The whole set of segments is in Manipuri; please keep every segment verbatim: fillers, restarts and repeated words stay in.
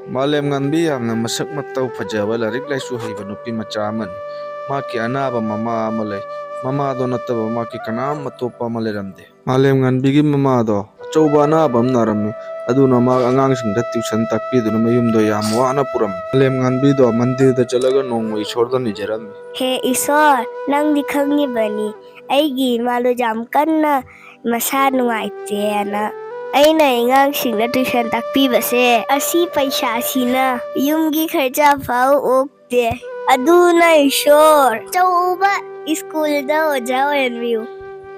ꯃꯥꯂꯦꯝ ꯉꯥꯟꯕꯤ ꯌꯥꯝꯅ ꯃꯁꯛ ꯃꯇꯧ ꯐꯖꯕ, ꯂꯥꯏꯔꯤꯛ ꯂꯥꯏꯁꯨ ꯍꯩꯕ ꯅꯨꯄꯤ ꯃꯆꯥ ꯑꯃꯅꯤ꯫ ꯃꯍꯥꯛꯀꯤ ꯑꯅꯥꯕ ꯃꯃꯥ ꯑꯃ ꯂꯩ꯫ ꯃꯃꯥꯗꯣ ꯅꯠꯇꯕ ꯃꯍꯥꯛꯀꯤ ꯀꯅꯥꯝ ꯑꯇꯣꯞꯄ ꯑꯃ ꯂꯩꯔꯝꯗꯦ꯫ ꯃꯥꯂꯦꯝ ꯉꯥꯟꯕꯤꯒꯤ ꯃꯃꯥꯗꯣ ꯑꯆꯧꯕ ꯑꯅꯥꯕ ꯑꯃ ꯅꯥꯔꯝꯃꯤ꯫ ꯑꯗꯨꯅ ꯃꯍꯥꯛ ꯑꯉꯥꯡꯁꯤꯡꯗ tuition ꯇꯥꯛꯄꯤꯗꯨꯅ ꯃꯌꯨꯝꯗꯣ ꯌꯥꯝ ꯋꯥꯅ ꯄꯨꯔꯝꯃꯤ꯫ ꯃꯥꯂꯦꯝ ꯉꯥꯟꯕꯤꯗꯣ ꯃꯟꯗꯤꯔꯗ ꯆꯠꯂꯒ ꯅꯣꯡꯃ ꯏꯁꯣꯔꯗ ꯅꯤꯖꯔꯝꯃꯤ꯫ ꯍꯦ ꯏꯁꯣꯔ, ꯅꯪꯗꯤ ꯈꯪꯉꯤꯕꯅꯤ, ꯑꯩꯒꯤ ꯏꯃꯥꯗꯣ ꯌꯥꯝ ꯀꯟꯅ ꯃꯁꯥ ꯅꯨꯡꯉꯥꯏꯇꯦꯅ꯫ ꯑꯩꯅ ꯑꯉꯥꯡꯁꯤꯡꯗ tuition ꯇꯥꯛꯄꯤꯕꯁꯦ, ꯑꯁꯤ ꯄꯩꯁꯥꯁꯤꯅ ꯌꯨꯝꯒꯤ ꯈꯔꯆꯥ ꯐꯥꯎ ꯑꯣꯛꯇꯦ꯫ ꯑꯗꯨꯅ ꯏꯁꯣꯔ, ꯑꯆꯧꯕ ꯁ꯭ꯀꯨꯜꯗ ꯑꯣꯖꯥ ꯑꯣꯏꯍꯟꯕꯤꯌꯨ꯫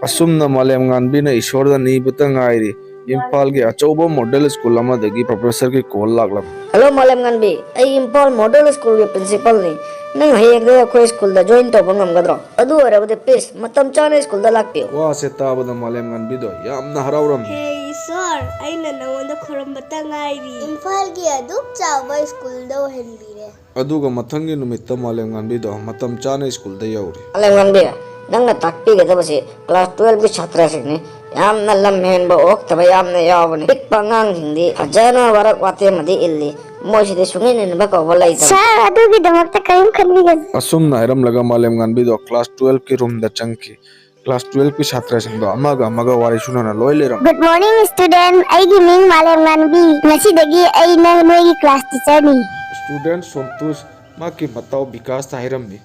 ꯑꯁꯨꯝꯅ ꯃꯥꯂꯦꯝ ꯉꯥꯟꯕꯤꯅ ꯏꯁꯣꯔꯗ ꯅꯤꯕꯇ ꯉꯥꯏꯔꯤ, ꯏꯝꯐꯥꯜꯒꯤ ꯑꯆꯧꯕ model school ꯑꯃꯗꯒꯤ professorꯒꯤ call ꯂꯥꯛꯂꯝꯃꯤ꯫ Hello, ꯃꯥꯂꯦꯝ ꯉꯥꯟꯕꯤ, ꯑꯩ ꯏꯝꯐꯥꯜ model schoolꯒꯤ principalꯅꯤ꯫ ꯅꯪ ꯍꯌꯦꯡꯗꯒꯤ ꯑꯩꯈꯣꯏ schoolꯗ join ꯇꯧꯕ ꯉꯝꯒꯗ꯭ꯔꯣ? ꯑꯗꯨ ꯑꯣꯏꯔꯕꯗꯤ please ꯃꯇꯝ ꯆꯥꯅ schoolꯗ ꯂꯥꯛꯄꯤꯌꯨ꯫ ꯋꯥꯁꯦ ꯇꯥꯕꯗ ꯃꯥꯂꯦꯝ ꯉꯥꯟꯕꯤꯗꯣ ꯌꯥꯝꯅ ꯍꯔꯥꯎꯔꯝꯃꯤ꯫ ꯍꯦ ꯏꯁꯣꯔ, ꯑꯩꯅ ꯅꯉꯣꯟꯗ ꯈꯨꯔꯨꯝꯕꯇ ꯉꯥꯏꯔꯤ꯫ ꯏꯝꯐꯥꯜꯒꯤ ꯑꯗꯨꯛ ꯆꯥꯎꯕ schoolꯗ ꯑꯣꯏꯍꯟꯕꯤꯔꯦ꯫ ꯑꯗꯨꯒ ꯃꯊꯪꯒꯤ ꯅꯨꯃꯤꯠꯇ ꯃꯥꯂꯦꯝ ꯉꯥꯟꯕꯤꯗꯣ ꯃꯇꯝ ꯆꯥꯅ schoolꯗ ꯌꯧꯔꯦ꯫ ꯃꯥꯂꯦꯝ ꯉꯥꯟꯕꯤ, ꯅꯪꯅ ꯇꯥꯛꯄꯤꯒꯗꯕꯁꯤ class twelveꯀꯤ ꯁꯥꯇ꯭ꯔꯁꯤꯡꯅꯤ꯫ ꯌꯥꯝꯅ ꯂꯝ ꯍꯦꯟꯕ ꯑꯣꯛꯇꯕ ꯌꯥꯝꯅ ꯌꯥꯎꯕꯅꯤ꯫ ꯄꯤꯛꯄ ꯑꯉꯥꯡꯁꯤꯡꯗꯤ ꯐꯖꯅ ꯋꯥꯔꯛ ꯋꯥꯇꯦꯝꯃꯗꯤ ꯏꯜꯂꯤ꯫ ꯃꯣꯏꯁꯤꯗꯤ ꯁꯨꯡꯏꯟ ꯏꯟꯕ ꯀꯧꯕ ꯂꯩꯇꯕ꯫ Sir, ꯑꯗꯨꯒꯤꯗꯃꯛꯇ ꯀꯔꯤꯝ ꯈꯟꯕꯤꯒꯅꯨ꯫ ꯑꯁꯨꯝꯅ ꯍꯥꯏꯔꯝꯂꯒ ꯃꯥꯂꯦꯝ ꯉꯥꯟꯕꯤꯗꯣ class twelveꯀꯤ roomꯗ ꯆꯪꯈꯤ꯫ Class twelveꯀꯤ ꯁꯥꯇ꯭ꯔꯁꯤꯡꯗꯣ ꯑꯃꯒ ꯑꯃꯒ ꯋꯥꯔꯤ ꯁꯨꯅꯅ ꯂꯣꯏ ꯂꯩꯔꯝꯃꯤ꯫ Good morning, student. ꯑꯩꯒꯤ ꯃꯤꯡ ꯃꯥꯂꯦꯝ ꯉꯥꯟꯕꯤ꯫ ꯉꯁꯤꯗꯒꯤ ꯑꯩ ꯅꯪ ꯅꯣꯏꯒꯤ class teacherꯅꯤ꯫ Student ꯁꯣꯟꯇꯨꯁ ꯃꯍꯥꯛꯀꯤ ꯃꯇꯥꯎ ꯕꯤꯀꯥꯁꯇ ꯍꯥꯏꯔꯝꯃꯤ꯫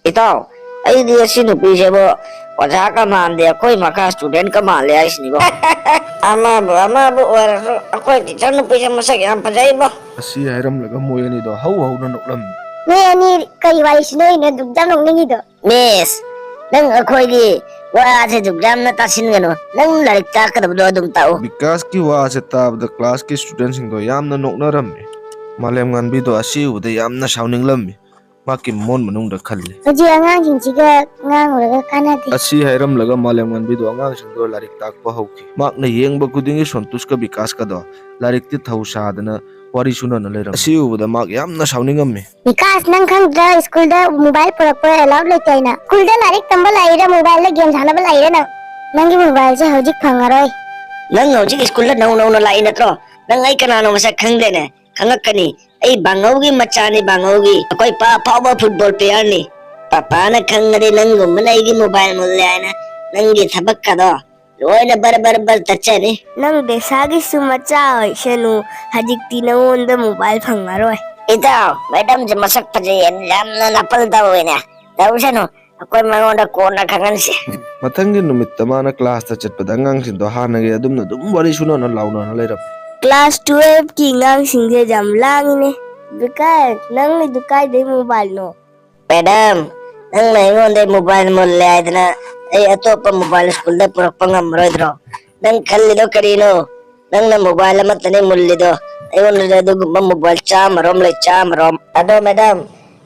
ꯏꯇꯥꯎ, ꯑꯩꯗꯤ ꯑꯁꯤ ꯅꯨꯄꯤꯁꯤꯕꯨ ꯑꯣꯖꯥꯒ ꯃꯥꯟꯗꯦ, ꯑꯩꯈꯣꯏ ꯃꯈꯥ studentꯀ ꯃꯥꯜꯂꯦ ꯍꯥꯏꯁꯤꯅꯤꯕꯣ꯫ ꯑꯃꯕꯨ ꯑꯃꯕꯨ ꯑꯣꯏꯔꯁꯨ ꯑꯩꯈꯣꯏ teacher ꯅꯨꯄꯤꯁꯦ ꯃꯁꯛ ꯌꯥꯝ ꯐꯖꯩꯕꯣ꯫ ꯑꯁꯤ ꯍꯥꯏꯔꯝꯂꯒ ꯃꯣꯏ ꯑꯅꯤꯗꯣ ꯍꯧ ꯍꯧꯅ ꯅꯣꯛꯂꯝꯃꯤ꯫ ꯅꯣꯏ ꯑꯅꯤ ꯀꯔꯤ ꯋꯥꯔꯤ ꯁꯤꯟꯅꯔꯤꯅꯣ ꯑꯗꯨꯛ ꯌꯥꯝ ꯅꯣꯛꯅꯤꯡꯉꯤꯗꯣ? Miss, ꯅꯪ ꯑꯩꯈꯣꯏꯒꯤ ꯋꯥꯁꯦ ꯑꯗꯨꯛ ꯌꯥꯝꯅ ꯇꯥꯁꯤꯟꯒꯅꯨ꯫ ꯅꯪ ꯂꯥꯏꯔꯤꯛ ꯇꯥꯛꯀꯗꯕꯗꯣ ꯑꯗꯨꯝ ꯇꯥꯛꯎ꯫ ꯕꯤꯀꯥꯁꯀꯤ ꯋꯥꯁꯦ ꯇꯥꯕꯗ classꯀꯤ studentꯁꯤꯡꯗꯣ ꯌꯥꯝꯅ ꯅꯣꯛꯅꯔꯝꯃꯤ꯫ ꯃꯥꯂꯦꯝ ꯉꯥꯟꯕꯤꯗꯣ ꯑꯁꯤ ꯎꯕꯗ ꯌꯥꯝꯅ ꯁꯥꯎꯅꯤꯡꯂꯝꯃꯤ꯫ ꯃꯍꯥꯛꯀꯤ ꯃꯣꯟ ꯃꯅꯨꯡꯗ ꯈꯜꯂꯤ꯫ ꯍꯧꯖꯤꯛ ꯑꯉꯥꯡꯁꯤꯡꯁꯤꯒ ꯉꯥꯡꯉꯨꯔꯒ ꯀꯥꯟꯅꯗꯦ꯫ ꯑꯁꯤ ꯍꯥꯏꯔꯝꯂꯒ ꯃꯥꯂꯦꯝ ꯉꯥꯟꯕꯤꯗꯣ ꯑꯉꯥꯡꯁꯤꯡꯗꯣ ꯂꯥꯏꯔꯤꯛ ꯇꯥꯛꯄ ꯍꯧꯈꯤ꯫ ꯃꯍꯥꯛꯅ ꯌꯦꯡꯕ ꯈꯨꯗꯤꯡꯒꯤ ꯁꯣꯟꯇꯨꯁꯀ ꯕꯤꯀꯥꯁꯀꯗꯣ ꯂꯥꯏꯔꯤꯛꯇꯤ ꯊꯧ ꯁꯥꯗꯅ ꯋꯥꯔꯤ ꯁꯨꯅꯅ ꯂꯩꯔꯝꯃꯤ꯫ ꯑꯁꯤ ꯎꯕꯗ ꯃꯍꯥꯛ ꯌꯥꯝꯅ ꯁꯥꯎꯅꯤꯡꯉꯝꯃꯤ꯫ ꯕꯤꯀꯥꯁ, ꯅꯪ ꯈꯪꯗ꯭ꯔꯥ? Schoolꯗ mobile ꯄꯨꯔꯛꯄ allowed ꯂꯩꯇꯦ ꯍꯥꯏꯅ꯫ Schoolꯗ ꯂꯥꯏꯔꯤꯛ ꯇꯝꯕ ꯂꯥꯛꯏꯔ mobileꯗ game ꯁꯥꯟꯅꯕ ꯂꯥꯛꯏꯔ ꯅꯪ? ꯅꯪꯒꯤ mobileꯁꯦ ꯍꯧꯖꯤꯛ ꯐꯪꯉꯔꯣꯏ꯫ ꯅꯪ ꯍꯧꯖꯤꯛ schoolꯗ ꯅꯧ ꯅꯧꯅ ꯂꯥꯛꯏ ꯅꯠꯇ꯭ꯔꯣ? ꯅꯪ ꯑꯩ ꯀꯅꯥꯅꯣ ꯃꯁꯛ ꯈꯪꯗꯦꯅꯦ꯫ ꯈꯪꯉꯛꯀꯅꯤ꯫ ꯑꯩ ꯕꯥꯡꯍꯧꯒꯤ ꯃꯆꯥꯅꯤ, ꯕꯥꯡꯍꯧꯒꯤ꯫ ꯑꯩꯈꯣꯏ ꯄꯥ ꯑꯐꯥꯎꯕ ꯐꯨꯠꯕꯣꯜ ꯄ꯭ꯂꯦꯌꯔꯅꯤ꯫ ꯄꯄꯥꯅ ꯈꯪꯉꯗꯤ ꯅꯪꯒꯨꯝꯕꯅ ꯑꯩꯒꯤ ꯃꯣꯕꯥꯏꯜ ꯃꯨꯜꯂꯦ ꯍꯥꯏꯅ ꯅꯪꯒꯤ ꯊꯕꯛꯀꯗꯣ ꯂꯣꯏꯅ ꯕꯔ ꯕꯔ ꯕꯔ ꯇꯠꯆꯅꯤ꯫ ꯅꯪ ꯄꯩꯁꯥꯒꯤꯁꯨ ꯃꯆꯥ ꯑꯣꯏꯁꯅꯨ, ꯍꯧꯖꯤꯛꯇꯤ ꯅꯉꯣꯟꯗ ꯃꯣꯕꯥꯏꯜ ꯐꯪꯉꯔꯣꯏ꯫ ꯏꯇꯥꯎ, ꯃꯦꯗꯥꯝꯁꯦ ꯃꯁꯛ ꯐꯖꯩ ꯍꯥꯏꯅ ꯌꯥꯝꯅ ꯅꯥꯄꯜ ꯇꯧꯋꯤꯅꯦ꯫ ꯇꯧꯁꯅꯨ, ꯑꯩꯈꯣꯏ ꯃꯉꯣꯟꯗ ꯀꯣꯟꯅ ꯈꯪꯍꯟꯁꯤ꯫ ꯃꯊꯪꯒꯤ ꯅꯨꯃꯤꯠꯇ ꯃꯥꯅ ꯀ꯭ꯂꯥꯁꯇ ꯆꯠꯄꯗ ꯑꯉꯥꯡꯁꯤꯡꯗꯣ ꯍꯥꯟꯅꯒꯤ ꯑꯗꯨꯝꯅ ꯑꯗꯨꯝ ꯋꯥꯔꯤ ꯁꯨꯅꯅ ꯂꯥꯎꯅꯅ ꯂꯩꯔꯝꯃꯤ꯫ ꯀ꯭ꯂꯥꯁ ꯇꯨꯋꯦꯜꯐꯀꯤ ꯑꯉꯥꯡꯁꯤꯡꯁꯦ ꯌꯥꯝ ꯂꯥꯡꯉꯤꯅꯦ꯫ ꯕꯤꯀꯥꯁ, ꯅꯪꯒꯤꯗꯨ ꯀꯥꯏꯗꯩ ꯃꯣꯕꯥꯏꯜꯅꯣ? ꯃꯦꯗꯥꯝ, ꯅꯪꯅ ꯑꯩꯉꯣꯟꯗ ꯃꯣꯕꯥꯏꯜ ꯃꯨꯜꯂꯦ ꯍꯥꯏꯗꯅ ꯑꯩ ꯑꯇꯣꯞꯄ ꯃꯣꯕꯥꯏꯜ ꯁ꯭ꯀꯨꯜꯗ ꯄꯨꯔꯛꯄ ꯉꯝꯃꯔꯣꯏꯗ꯭ꯔꯣ? ꯅꯪ ꯈꯜꯂꯤꯗꯣ ꯀꯔꯤꯅꯣ? ꯅꯪꯅ ꯃꯣꯕꯥꯏꯜ ꯑꯃꯠꯇꯅꯦ ꯃꯨꯜꯂꯤꯗꯣ꯫ ꯑꯩꯉꯣꯟꯗꯗꯤ ꯑꯗꯨꯒꯨꯝꯕ ꯃꯣꯕꯥꯏꯜ ꯆꯥꯝꯃꯔꯣꯝ ꯂꯩ, ꯆꯥꯝꯃꯔꯣꯝ꯫ ꯑꯗꯣ ꯃꯦꯗꯥꯝ,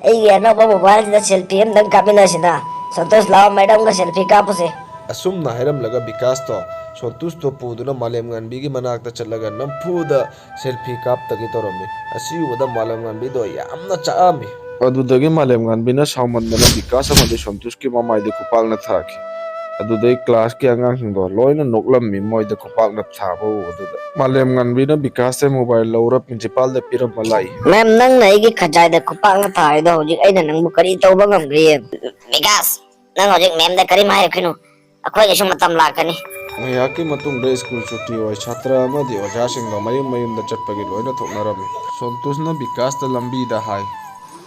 ꯑꯩꯒꯤ ꯑꯅꯧꯕ ꯃꯣꯕꯥꯏꯜꯁꯤꯗ ꯁꯦꯜꯐꯤ ꯑꯝꯇꯪ ꯀꯥꯞꯃꯤꯟꯅꯁꯤꯅ꯫ ꯁꯟꯇꯣꯁ, ꯂꯥꯛꯑꯣ, ꯃꯦꯗꯥꯝꯒ ꯁꯦꯜꯐꯤ ꯀꯥꯞꯄꯨꯁꯦ꯫ ꯑꯁꯨꯝꯅ ꯍꯥꯏꯔꯝꯂꯒ ꯕꯤꯀꯥꯁꯇꯣ ꯁꯣꯟꯇꯨꯁꯇꯣ ꯄꯨꯗꯨꯅ ꯃꯥꯂꯦꯝꯉꯥꯟꯕꯤꯒꯤ ꯃꯅꯥꯛꯇ ꯆꯠꯂꯒ ꯅꯝꯐꯨꯗ ꯁꯦꯜꯐꯤ ꯀꯥꯞꯇꯒꯦ ꯇꯧꯔꯝꯃꯤ꯫ ꯑꯁꯤ ꯎꯕꯗ ꯃꯥꯂꯦꯝꯉꯥꯟꯕꯤꯗꯣ ꯌꯥꯝꯅ ꯆꯥꯛꯑꯝꯃꯤ꯫ ꯑꯗꯨꯗꯒꯤ ꯃꯥꯂꯦꯝꯉꯥꯟꯕꯤꯅ ꯁꯥꯎꯃꯟꯗꯅ ꯕꯤꯀꯥꯁ ꯑꯃꯗꯤ ꯁꯣꯟꯇꯨꯁꯀꯤ ꯃꯃꯥꯏꯗ ꯈꯨꯄꯥꯛꯅ ꯊꯥꯈꯤ꯫ ꯑꯗꯨꯗꯩ ꯀ꯭ꯂꯥꯁꯀꯤ ꯑꯉꯥꯡꯁꯤꯡꯗꯣ ꯂꯣꯏꯅ ꯅꯣꯛꯂꯝꯃꯤ, ꯃꯣꯏꯗ ꯈꯨꯄꯥꯛꯅ ꯊꯥꯕ ꯎꯕꯗꯨꯗ꯫ ꯃꯥꯂꯦꯝꯉꯥꯟꯕꯤꯅ ꯕꯤꯀꯥꯁꯇ ꯃꯣꯕꯥꯏꯜ ꯂꯧꯔ ꯄ꯭ꯔꯤꯟꯁꯤꯄꯥꯜꯗ ꯄꯤꯔꯝꯕ ꯂꯥꯛꯏ꯫ ꯃꯦꯝ, ꯅꯪꯅ ꯑꯩꯒꯤ ꯈꯖꯥꯏꯗ ꯈꯨꯄꯥꯛꯅ ꯊꯥꯔꯤꯗꯣ ꯍꯧꯖꯤꯛ ꯑꯩꯅ ꯅꯪꯕꯨ ꯀꯔꯤ ꯇꯧꯕ ꯉꯝꯒꯦ ꯌꯦꯡꯉꯨ꯫ ꯕꯤꯀꯥꯁ, ꯅꯪ ꯍꯧꯖꯤꯛ ꯃꯦꯝꯗ ꯀꯔꯤꯝ ꯍꯥꯏꯔꯛꯈꯤꯅꯨ꯫ ꯑꯩꯈꯣꯏꯒꯤꯁꯨ ꯃꯇꯝ ꯂꯥꯛꯀꯅꯤ꯫ ꯉꯥꯏꯍꯥꯛꯀꯤ ꯃꯇꯨꯡꯗ ꯁ꯭ꯀꯨꯜ ꯁꯨꯇꯤ ꯑꯣꯏ꯫ ꯁꯥꯇ꯭ꯔ ꯑꯃꯗꯤ ꯑꯣꯖꯥꯁꯤꯡꯗꯣ ꯃꯌꯨꯝ ꯃꯌꯨꯝꯗ ꯆꯠꯄꯒꯤ ꯂꯣꯏꯅ ꯊꯣꯛꯅꯔꯝꯃꯤ꯫ ꯁꯣꯟꯇꯨꯁꯅ ꯕꯤꯀꯥꯁꯇ ꯂꯝꯕꯤꯗ ꯍꯥꯏ꯫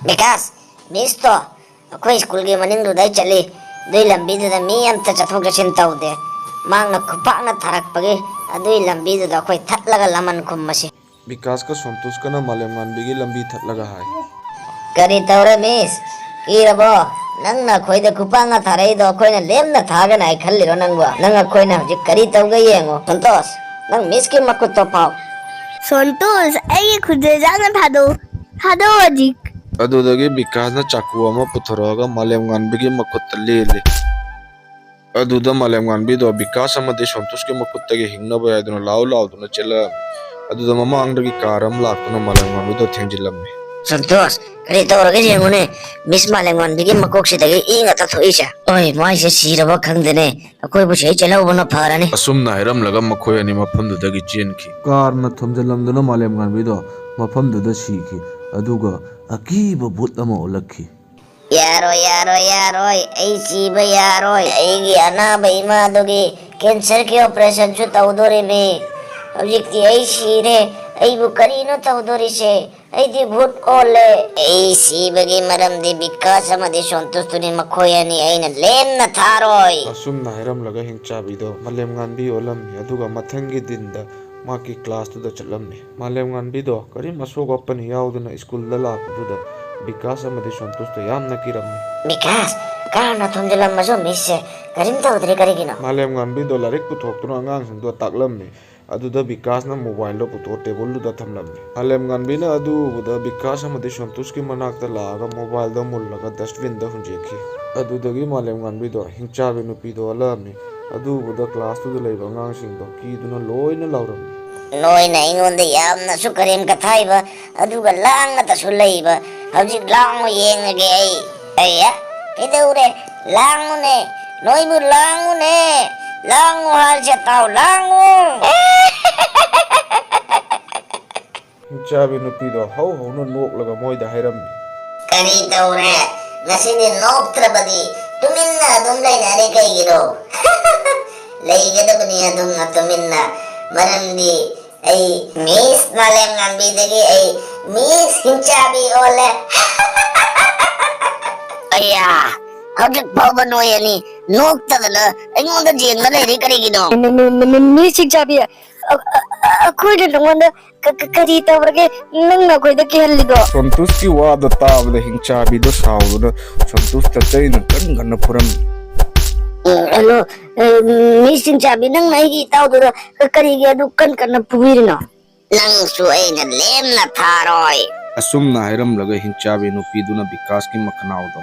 ꯕꯤꯀꯥꯁ, ꯃꯤꯁꯇꯣ ꯑꯩꯈꯣꯏ ꯁ꯭ꯀꯨꯜꯒꯤ ꯃꯅꯤꯡꯗꯨꯗꯩ ꯆꯠꯂꯤ꯫ ꯑꯗꯨꯏ ꯂꯝꯕꯤꯗꯨꯗ ꯃꯤ ꯑꯝꯇ ꯆꯠꯊꯣꯛ ꯆꯠꯁꯤꯟ ꯇꯧꯗꯦ꯫ ꯃꯍꯥꯛꯅ ꯈꯨꯄꯥꯛꯅ ꯊꯥꯔꯛꯄꯒꯤ ꯑꯗꯨꯏ ꯂꯝꯕꯤꯗꯨꯗ ꯑꯩꯈꯣꯏ ꯊꯠꯂꯒ ꯂꯃꯟ ꯈꯨꯝꯃꯁꯤ꯫ ꯕꯤꯀꯥꯁꯀ ꯁꯣꯟꯇꯨꯁꯀꯅ ꯃꯥꯂꯦꯝꯉꯥꯟꯕꯤꯒꯤ ꯂꯝꯕꯤ ꯊꯠꯂꯒ ꯍꯥꯏ꯫ ꯀꯔꯤ ꯇꯧꯔꯦ, ꯃꯤꯁ? ꯀꯤꯔꯕꯣ? ꯅꯪꯅ ꯑꯩꯈꯣꯏꯗ ꯈꯨꯄꯥꯛꯅ ꯊꯥꯔꯛꯏꯗꯣ ꯑꯩꯈꯣꯏꯅ ꯂꯦꯝꯅ ꯊꯥꯒꯅꯤ ꯍꯥꯏ ꯈꯜꯂꯤꯔꯣ ꯅꯪꯕꯣ? ꯅꯪ ꯑꯩꯈꯣꯏꯅ ꯍꯧꯖꯤꯛ ꯀꯔꯤ ꯇꯧꯒꯦ ꯌꯦꯡꯉꯣ꯫ ꯁꯟꯇꯣꯁ, ꯅꯪ ꯃꯤꯁꯀꯤ ꯃꯈꯨꯠꯇꯣ ꯄꯥꯎ꯫ ꯁꯣꯟꯇꯣꯁ, ꯑꯩꯒꯤ ꯈꯨꯖꯦ ꯖꯥꯡꯅ ꯊꯥꯗꯣꯛꯎ꯫ ꯊꯥꯗꯣꯛꯎ ꯍꯧꯖꯤꯛ꯫ ꯑꯗꯨꯗꯒꯤ ꯕꯤꯀꯥꯁꯅ ꯆꯥꯀꯨ ꯑꯃ ꯄꯨꯊꯣꯔꯛꯑꯒ ꯃꯥꯂꯦꯝꯉꯥꯟꯕꯤꯒꯤ ꯃꯈꯨꯠꯇ ꯂꯦꯜꯂꯤ꯫ ꯑꯗꯨꯗ ꯃꯥꯂꯦꯝꯉꯥꯟꯕꯤꯗꯣ ꯕꯤꯀꯥꯁ ꯑꯃꯗꯤ ꯁꯣꯟꯇꯨꯁꯀꯤ ꯃꯈꯨꯠꯇꯒꯤ ꯍꯤꯡꯅꯕ ꯍꯥꯏꯗꯨꯅ ꯂꯥꯎ ꯂꯥꯎꯗꯨꯅ ꯆꯦꯜꯂꯛꯑꯝꯃꯤ꯫ ꯑꯗꯨꯗ ꯃꯃꯥꯡꯗꯒꯤ ꯀꯥꯔ ꯑꯃ ꯂꯥꯛꯇꯨꯅ ꯃꯥꯂꯦꯝꯉꯥꯟꯕꯤꯗꯣ ꯊꯦꯡꯖꯤꯜꯂꯝꯃꯤ꯫ ꯁꯟꯇꯣꯁ, ꯀꯔꯤ ꯇꯧꯔꯒꯦ ꯌꯦꯡꯉꯨꯅꯦ꯫ ꯃꯤꯁ ꯃꯥꯂꯦꯝꯉꯥꯟꯕꯤꯒꯤ ꯃꯀꯣꯛꯁꯤꯗꯒꯤ ꯏ ꯉꯥꯛꯇ ꯊꯣꯛꯏꯁꯦ꯫ ꯑꯣꯏ, ꯃꯥꯏꯁꯦ ꯁꯤꯔꯕ ꯈꯪꯗꯦꯅꯦ꯫ ꯑꯩꯈꯣꯏꯕꯨ ꯁꯤꯗꯩ ꯆꯦꯜꯍꯧꯕꯅ ꯐꯔꯅꯤ꯫ ꯑꯁꯨꯝꯅ ꯍꯥꯏꯔꯝꯂꯒ ꯃꯈꯣꯏ ꯑꯅꯤ ꯃꯐꯝꯗꯨꯗꯒꯤ ꯆꯦꯟꯈꯤ꯫ ꯀꯥꯔꯅ ꯊꯣꯝꯖꯤꯜꯂꯝꯗꯨꯅ ꯃꯥꯂꯦꯝꯉꯥꯟꯕꯤꯗꯣ ꯃꯐꯝꯗꯨꯗ ꯁꯤꯈꯤ꯫ ꯑꯗꯨꯒ ꯑꯀꯤꯕ ꯚꯨꯠ ꯑꯃ ꯑꯣꯜꯂꯛꯈꯤ꯫ "ꯌꯥꯔꯣꯏ, ꯌꯥꯔꯣꯏ, ꯌꯥꯔꯣꯏ, ꯑꯩ ꯁꯤꯕ ꯌꯥꯔꯣꯏ꯫ ꯑꯩꯒꯤ ꯑꯅꯥꯕ ꯏꯃꯥꯗꯨꯒꯤ ꯀꯦꯟꯁꯔꯒꯤ ꯑꯣꯄꯔꯦꯁꯟꯁꯨ ꯇꯧꯗꯣꯔꯤꯕꯅꯤ꯫ ꯍꯧꯖꯤꯛꯇꯤ ꯑꯩ ꯁꯤꯔꯦ꯫ ꯑꯩꯕꯨ ꯀꯔꯤꯅꯣ ꯇꯧꯗꯣꯔꯤꯁꯦ? ꯑꯩꯗꯤ ꯚꯨꯠ ꯑꯣꯜꯂꯦ꯫ ꯑꯩ ꯁꯤꯕꯒꯤ ꯃꯔꯝꯗꯤ ꯕꯤꯀꯥꯁ ꯑꯃꯗꯤ ꯁꯣꯟꯇꯨꯁꯇꯨꯅꯤ꯫ ꯃꯈꯣꯏ ꯑꯅꯤ ꯑꯩꯅ ꯂꯦꯝꯅ ꯊꯥꯔꯣꯏ"꯫ ꯑꯁꯨꯝꯅ ꯍꯥꯏꯔꯝꯂꯒ ꯍꯤꯡꯆꯥꯕꯤꯗꯣ ꯃꯥꯂꯦꯝꯉꯥꯟꯕꯤ ꯑꯣꯜꯂꯝꯃꯤ꯫ ꯑꯗꯨꯒ ꯃꯊꯪꯒꯤ ꯗꯤꯟꯗ ꯃꯍꯥꯛꯀꯤ ꯀ꯭ꯂꯥꯁꯇꯨꯗ ꯆꯠꯂꯝꯃꯤ꯫ ꯃꯥꯂꯦꯝꯉꯥꯟꯕꯤꯗꯣ ꯀꯔꯤꯝ ꯑꯁꯣꯛ ꯑꯄꯟ ꯌꯥꯎꯗꯅ ꯁ꯭ꯀꯨꯜꯗ ꯂꯥꯛꯄꯗꯨꯗ ꯕꯤꯀꯥꯁ ꯑꯃꯗꯤ ꯁꯣꯟꯇꯨꯁꯇꯣ ꯌꯥꯝꯅ ꯀꯤꯔꯝꯃꯤ꯫ "ꯕꯤꯀꯥꯁ, ꯀꯥꯔꯅ ꯊꯣꯝꯖꯤꯜꯂꯝꯃꯁꯨ ꯃꯤꯁꯁꯦ ꯀꯔꯤꯝ ꯇꯧꯗ꯭ꯔꯦ, ꯀꯔꯤꯒꯤꯅꯣ?" ꯃꯥꯂꯦꯝꯉꯥꯟꯕꯤꯗꯣ ꯂꯥꯏꯔꯤꯛ ꯄꯨꯊꯣꯛꯇꯨꯅ ꯑꯉꯥꯡꯁꯤꯡꯗꯣ ꯇꯥꯛꯂꯝꯃꯤ꯫ ꯑꯗꯨꯗ ꯕꯤꯀꯥꯁꯅ ꯃꯣꯕꯥꯏꯜꯗꯣ ꯄꯨꯊꯣꯛꯑ ꯇꯦꯕꯜꯗꯨꯗ ꯊꯝꯂꯝꯃꯤ꯫ ꯃꯥꯂꯦꯝꯉꯥꯟꯕꯤꯅ ꯑꯗꯨ ꯎꯕꯗ ꯕꯤꯀꯥꯁ ꯑꯃꯗꯤ ꯁꯣꯟꯇꯨꯁꯀꯤ ꯃꯅꯥꯛꯇ ꯂꯥꯛꯑꯒ ꯃꯣꯕꯥꯏꯜꯗꯣ ꯃꯨꯜꯂꯒ ꯗꯁꯠꯕꯤꯟꯗ ꯍꯨꯟꯖꯤꯟꯈꯤ꯫ ꯑꯗꯨꯗꯒꯤ ꯃꯥꯂꯦꯝꯉꯥꯟꯕꯤꯗꯣ ꯍꯤꯡꯆꯥꯕꯤ ꯅꯨꯄꯤꯗꯣ ꯑꯣꯜꯂꯛꯑꯝꯃꯤ꯫ ꯑꯗꯨ ꯎꯕꯗ ꯀ꯭ꯂꯥꯁꯇꯨꯗ ꯂꯩꯕ ꯑꯉꯥꯡꯁꯤꯡꯗꯣ ꯀꯤꯗꯨꯅ ꯂꯣꯏꯅ ꯂꯥꯎꯔꯝꯃꯤ꯫ "ꯅꯣꯏꯅ ꯑꯩꯉꯣꯟꯗ ꯌꯥꯝꯅꯁꯨ ꯀꯔꯦꯝ ꯀꯊꯥꯏꯕ, ꯑꯗꯨꯒ ꯂꯥꯡꯅꯇꯁꯨ ꯂꯩꯕ꯫ ꯍꯧꯖꯤꯛ ꯂꯥꯡꯉꯨ ꯌꯦꯡꯉꯒꯦ ꯑꯩ꯫ ꯑꯩꯌꯥ, ꯀꯩꯗꯧꯔꯦ? ꯂꯥꯡꯉꯨꯅꯦ, ꯅꯣꯏꯕꯨ ꯂꯥꯡꯉꯨꯅꯦ꯫ ꯂꯥꯡꯉꯨ ꯍꯥꯏꯁꯦ ꯇꯥꯎ, ꯂꯥꯡꯉꯨ!" ꯍꯤꯡꯆꯥꯕꯤ ꯅꯨꯄꯤꯗꯣ ꯍꯧ ꯍꯧꯅ ꯅꯣꯛꯂꯒ ꯃꯣꯏꯗ ꯍꯥꯏꯔꯝꯃꯤ꯫ "ꯀꯔꯤ ꯇꯧꯔꯦ? ꯉꯁꯤꯗꯤ ꯅꯣꯛꯇ꯭ꯔꯕꯗꯤ ꯇꯨꯃꯤꯟꯅ ꯑꯗꯨꯝ ꯂꯩꯅꯔꯦ ꯀꯩꯒꯤꯅꯣ?" "ꯂꯩꯒꯗꯕꯅꯤ ꯑꯗꯨꯝꯅ ꯇꯨꯃꯤꯟꯅ, ꯃꯔꯝꯗꯤ ꯑꯩ ꯃꯤꯁ ꯃꯥꯂꯦꯝ ꯉꯥꯟꯕꯤꯗꯒꯤ ꯑꯩ ꯃꯤꯁ ꯍꯤꯡꯆꯥꯕꯤ ꯑꯣꯜꯂꯦ꯫" "ꯑꯌꯥ, ꯍꯧꯖꯤꯛ ꯐꯥꯎꯕ ꯅꯣꯏ ꯑꯅꯤ ꯅꯣꯛꯇꯗꯅ ꯑꯩꯉꯣꯟꯗ ꯌꯦꯡꯅ ꯂꯩꯔꯤ ꯀꯔꯤꯒꯤꯅꯣ?" "ꯃꯤ-, ꯃꯤ-, ꯃꯤ-, ꯃꯤ-, ꯃꯤꯁ ꯍꯤꯡꯆꯥꯕꯤ, ꯑ-, ꯑ-, ꯑ-, ꯑꯩꯈꯣꯏꯅ ꯅꯉꯣꯟꯗ ꯀ-, ꯀ-, ꯀꯔꯤ ꯇꯧꯔꯒꯦ? ꯅꯪꯅ ꯑꯩꯈꯣꯏꯗ ꯀꯤꯍꯜꯂꯤꯗꯣ?" ꯁꯣꯟꯇꯨꯁꯀꯤ ꯋꯥꯗꯣ ꯇꯥꯕꯗ ꯍꯤꯡꯆꯥꯕꯤꯗꯣ ꯁꯥꯎꯗꯨꯅ ꯁꯣꯟꯇꯨꯁꯇ ꯆꯩꯅ ꯀꯟ ꯀꯟꯅ ꯐꯨꯔꯝꯃꯤ꯫ "ꯎꯝ, ꯍꯜꯂꯣ, ꯑ, ꯃꯤꯁ ꯍꯤꯡꯆꯥꯕꯤ, ꯅꯪꯅ ꯑꯩꯒꯤ ꯏꯇꯥꯎꯗꯨꯗ ꯀ-, ꯀꯔꯤꯒꯤ ꯑꯗꯨ ꯀꯟ ꯀꯟꯅ ꯐꯨꯕꯤꯔꯤꯅꯣ?" "ꯅꯪꯁꯨ ꯑꯩꯅ ꯂꯦꯝꯅ ꯊꯥꯔꯣꯏ꯫" ꯑꯁꯨꯝꯅ ꯍꯥꯏꯔꯝꯂꯒ ꯍꯤꯡꯆꯥꯕꯤ ꯅꯨꯄꯤꯗꯨꯅ ꯕꯤꯀꯥꯁꯀꯤ ꯃꯈꯅꯥꯎꯗꯣ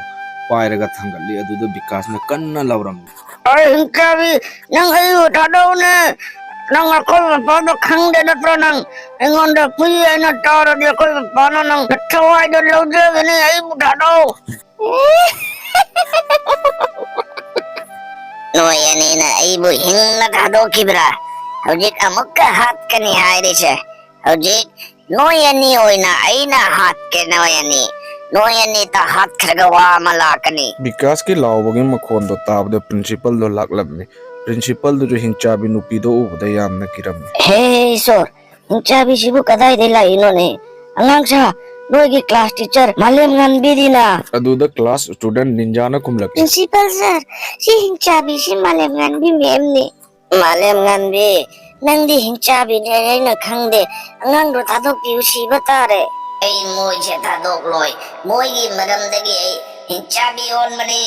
ꯄꯥꯏꯔꯒ ꯊꯥꯡꯒꯠꯂꯤ꯫ ꯑꯗꯨꯗ ꯕꯤꯀꯥꯁꯅ ꯀꯟꯅ ꯂꯥꯎꯔꯝꯃꯤ꯫ "ꯑꯩ ꯍꯤꯡꯆꯥꯕꯤ, ꯅꯪ ꯑꯩꯕꯨ ꯊꯥꯗꯣꯛꯎꯅꯦ꯫ ꯅꯪ ꯑꯩꯈꯣꯏ ꯃꯄꯥꯗꯣ ꯈꯪꯗꯦ ꯅꯠꯇ꯭ꯔꯣ ꯅꯪ? ꯑꯩꯉꯣꯟꯗ ꯐꯨꯏ ꯍꯥꯏꯅ ꯇꯥꯔꯗꯤ ꯑꯩꯈꯣꯏ ꯃꯄꯥꯅ ꯅꯪ ꯊꯋꯥꯏꯗꯣ ꯂꯧꯖꯒꯅꯤ꯫ ꯑꯩꯕꯨ ꯊꯥꯗꯣꯛꯎ꯫" "ꯅꯣꯏ ꯑꯅꯤꯅ ꯑꯩꯕꯨ ꯍꯤꯡꯅ ꯊꯥꯗꯣꯛꯈꯤꯕ꯭ꯔꯥ? ꯍꯧꯖꯤꯛ ꯑꯃꯨꯛꯀ ꯍꯥꯠꯀꯅꯤ ꯍꯥꯏꯔꯤꯁꯦ꯫ ꯍꯧꯖꯤꯛ ꯅꯣꯏ ꯑꯅꯤ ꯑꯣꯏꯅ ꯑꯩꯅ ꯍꯥꯠꯀꯦ, ꯅꯣꯏ ꯑꯅꯤ꯫ ꯅꯣꯏ ꯑꯅꯤꯇ ꯍꯥꯠꯈ꯭ꯔꯒ ꯋꯥ ꯑꯃ ꯂꯥꯛꯀꯅꯤ꯫ ꯕꯤꯀꯥꯁꯀꯤ ꯂꯥꯎꯕꯒꯤ ꯃꯈꯣꯟꯗꯣ ꯇꯥꯕꯗ ꯄ꯭ꯔꯤꯟꯁꯤꯄꯜꯗꯣ ꯂꯥꯛꯂꯝꯃꯤ꯫ ꯄ꯭ꯔꯤꯟꯁꯤꯄꯜꯗꯨꯁꯨ ꯍꯤꯡꯆꯥꯕꯤ ꯅꯨꯄꯤꯗꯣ ꯎꯕꯗ ꯌꯥꯝꯅ ꯀꯤꯔꯝꯃꯤ꯫ ꯍꯦ ꯏꯁꯣꯔ, ꯍꯤꯡꯆꯥꯕꯤꯁꯤꯕꯨ ꯀꯗꯥꯏꯗꯩ ꯂꯥꯛꯏꯅꯣꯅꯦ? ꯑꯉꯥꯡꯁꯥ, ꯅꯣꯏꯒꯤ ꯀ꯭ꯂꯥꯁ ꯇꯤꯆꯔ ꯃꯥꯂꯦꯝ ꯉꯥꯟꯕꯤꯗꯤꯅ꯫ ꯑꯗꯨꯗ ꯀ꯭ꯂꯥꯁ ꯁ꯭ꯇꯨꯗꯦꯟ ꯅꯤꯟꯖꯥꯅ ꯈꯨꯝꯂꯛꯏ꯫ ꯄ꯭ꯔꯤꯟꯁꯤꯄꯜ ꯁꯥꯔ, ꯁꯤ ꯍꯤꯡꯆꯥꯕꯤꯁꯤ ꯃꯥꯂꯦꯝ ꯉꯥꯟꯕꯤ ꯃꯦꯝꯅꯤ꯫ ꯃꯥꯂꯦꯝ ꯉꯥꯟꯕꯤ, ꯅꯪꯗꯤ ꯍꯤꯡꯆꯥꯕꯤꯅꯦ ꯍꯥꯏꯅ ꯈꯪꯗꯦ꯫ ꯑꯉꯥꯡꯗꯣ ꯊꯥꯗꯣꯛꯄꯤꯌꯨ, ꯁꯤꯕ ꯇꯥꯔꯦ꯫ ꯑꯩ ꯃꯣꯏꯁꯦ ꯊꯥꯗꯣꯛꯂꯣꯏ꯫ ꯃꯣꯏꯒꯤ ꯃꯔꯝꯗꯒꯤ ꯑꯩ ꯍꯤꯡꯆꯥꯕꯤ ꯑꯣꯟꯕꯅꯤ꯫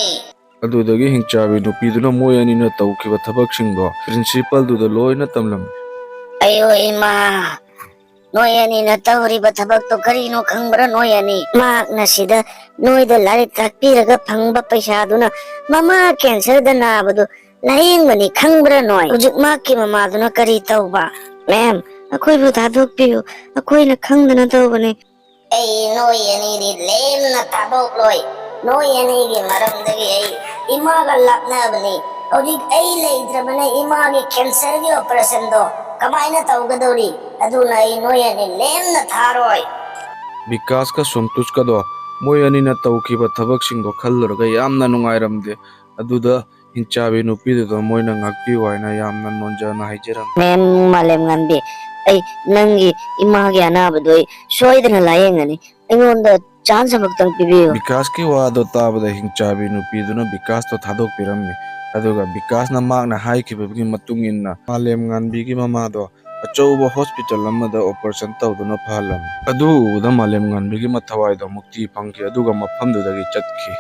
ꯑꯗꯨꯗꯒꯤ ꯍꯤꯡꯆꯥꯕꯤ ꯅꯨꯄꯤꯗꯨꯅ ꯃꯣꯏ ꯑꯅꯤꯅ ꯇꯧꯈꯤꯕ ꯊꯕꯛꯁꯤꯡꯗꯣ ꯄ꯭ꯔꯤꯟꯁꯤꯄꯜꯗꯨꯗ ꯂꯣꯏꯅ ꯇꯝꯂꯝꯃꯤ꯫ ꯑꯌꯣ ꯏꯃꯥ, ꯅꯣꯏ ꯑꯅꯤꯅ ꯇꯧꯔꯤꯕ ꯊꯕꯛꯇꯣ ꯀꯔꯤꯅꯣ ꯈꯪꯕ꯭ꯔꯥ? ꯅꯣꯏ ꯑꯅꯤ, ꯃꯍꯥꯛꯅ ꯁꯤꯗ ꯅꯣꯏꯗ ꯂꯥꯏꯔꯤꯛ ꯇꯥꯛꯄꯤꯔꯒ ꯐꯪꯕ ꯄꯩꯁꯥꯗꯨꯅ ꯃꯃꯥ ꯀꯦꯟꯁꯔꯗ ꯅꯥꯕꯗꯨ ꯂꯥꯌꯦꯡꯕꯅꯤ, ꯈꯪꯕ꯭ꯔꯥ ꯅꯣꯏ? ꯍꯧꯖꯤꯛ ꯃꯍꯥꯛꯀꯤ ꯃꯃꯥꯗꯨꯅ ꯀꯔꯤ ꯇꯧꯕ? ꯃꯦꯝ, ꯑꯩꯈꯣꯏꯕꯨ ꯊꯥꯗꯣꯛꯄꯤꯌꯨ, ꯑꯩꯈꯣꯏꯅ ꯈꯪꯗꯅ ꯇꯧꯕꯅꯤ꯫ ꯑꯩ ꯅꯣꯏ ꯑꯅꯤꯗꯤ ꯂꯦꯝꯅ ꯊꯥꯗꯣꯛꯂꯣꯏ꯫ ꯅꯣꯏ ꯑꯅꯤꯒꯤ ꯃꯔꯝꯗꯒꯤ ꯑꯩ ꯏꯃꯥꯒ ꯂꯥꯞꯅꯕꯅꯤ꯫ ꯍꯧꯖꯤꯛ ꯑꯩ ꯂꯩꯇ꯭ꯔꯕꯅ ꯏꯃꯥꯒꯤ ꯀꯦꯟꯁꯔꯒꯤ ꯑꯣꯄꯔꯦꯁꯟꯗꯣ ꯀꯃꯥꯏꯅ ꯇꯧꯒꯗꯧꯔꯤ? ꯑꯗꯨꯅ ꯑꯩ ꯅꯣꯏ ꯑꯅꯤ ꯂꯦꯝꯅ ꯊꯥꯔꯣꯏ꯫ ꯕꯤꯀꯥꯁꯀ ꯁꯣꯟꯇꯨꯁꯀꯗꯣ ꯃꯣꯏ ꯑꯅꯤꯅ ꯇꯧꯈꯤꯕ ꯊꯕꯛꯁꯤꯡꯗꯣ ꯈꯜꯂꯨꯔꯒ ꯌꯥꯝꯅ ꯅꯨꯡꯉꯥꯏꯔꯝꯗꯦ꯫ ꯑꯗꯨꯗ ꯍꯤꯡꯆꯥꯕꯤ ꯅꯨꯄꯤꯗꯨꯗ ꯃꯣꯏꯅ ꯉꯥꯛꯄꯤꯌꯨ ꯍꯥꯏꯅ ꯌꯥꯝꯅ ꯅꯣꯟꯖꯅ ꯍꯥꯏꯖꯔꯝꯃꯤ꯫ ꯃꯦꯝ ꯃꯥꯂꯦꯝ ꯉꯥꯟꯕꯤ, ꯑꯩ ꯅꯪꯒꯤ ꯏꯃꯥꯒꯤ ꯑꯅꯥꯕꯗꯣ ꯑꯩ ꯁꯣꯏꯗꯅ ꯂꯥꯌꯦꯡꯒꯅꯤ꯫ ꯑꯩꯉꯣꯟꯗ ꯆꯥꯟꯁ ꯑꯃꯈꯛꯇꯪ ꯄꯤꯕꯤꯌꯨ꯫ ꯕꯤꯀꯥꯁꯀꯤ ꯋꯥꯗꯣ ꯇꯥꯕꯗ ꯍꯤꯡꯆꯥꯕꯤ ꯅꯨꯄꯤꯗꯨꯅ ꯕꯤꯀꯥꯁꯇꯣ ꯊꯥꯗꯣꯛꯄꯤꯔꯝꯃꯤ꯫ ꯑꯗꯨꯒ ꯕꯤꯀꯥꯁꯅ ꯃꯍꯥꯛꯅ ꯍꯥꯏꯈꯤꯕꯒꯤ ꯃꯇꯨꯡ ꯏꯟꯅ ꯃꯥꯂꯦꯝ ꯉꯥꯟꯕꯤꯒꯤ ꯃꯃꯥꯗꯣ ꯑꯆꯧꯕ ꯍꯣꯁꯄꯤꯇꯥꯜ ꯑꯃꯗ ꯑꯣꯄꯔꯦꯁꯟ ꯇꯧꯗꯨꯅ ꯐꯍꯜꯂꯝꯃꯤ꯫ ꯑꯗꯨ ꯎꯕꯗ ꯃꯥꯂꯦꯝ ꯉꯥꯟꯕꯤꯒꯤ ꯃꯊꯋꯥꯏꯗꯣ ꯃꯨꯛꯇꯤ ꯐꯪꯈꯤ, ꯑꯗꯨꯒ ꯃꯐꯝꯗꯨꯗꯒꯤ ꯆꯠꯈꯤ꯫